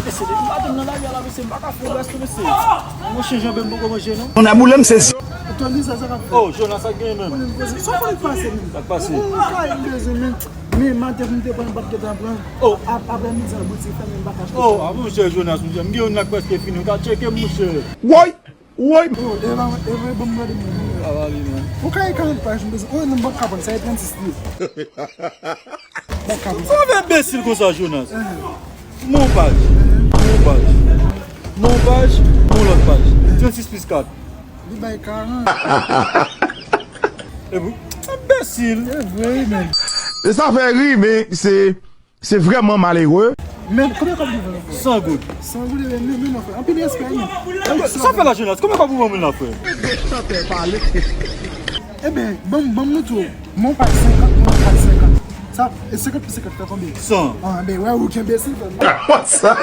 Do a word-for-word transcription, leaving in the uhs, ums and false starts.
Mesye, depi maten m nan lari a la, mesye, m pa ka fè yon rès, mesye. Monchè, janbe m poko manje, non. Nan boule m sezi. Tony, sa, sa k ap fèt? Oh, Jonas, sa k genyen menm? Sa fè pase menm. Sa k pase? Ou ka yon bezwen, men, men maten pou m te pran, m p ap gentan pran. Oh. Ap-, aprè midi an, boutik fèmen, m pa ka achte. Oh, a monchè, Jonas, monchè, m gen youn la k prèske fini. Ou ka tcheke m, monchè. Woy! Woy! Oh, e pa, e pa, ban m gade, men. Sa va ale, men. Ou ka e karant paj, m bezwen. Oh, non, m p ap ka pran, sa e trannsis li ye. M p ap ka pran. Sa fè enbesil konsa, Jonas? Eh. Mon paj. Mon paj. Mon paj. Mon lòt paj. Trannsis plis kat. Li bay karant. E pou enbesil. E vre, men. E sa fè ri, men se, se vrèman malere. Men, konbyen kòb li vann? San goud. San goud, men, men, men, non, frè. Anpil respè, men. Sa fè la, Jonas? Konbyen kòb ou ban moun la, frè? Chantè pale. Eben, ban m, ban m montre w. Mon paj senkant, mon paj senkant. Sa, e senkant pou senkant fè konbyen? San. Ah, ben, wè, ou ki enbesil, frè. Sa.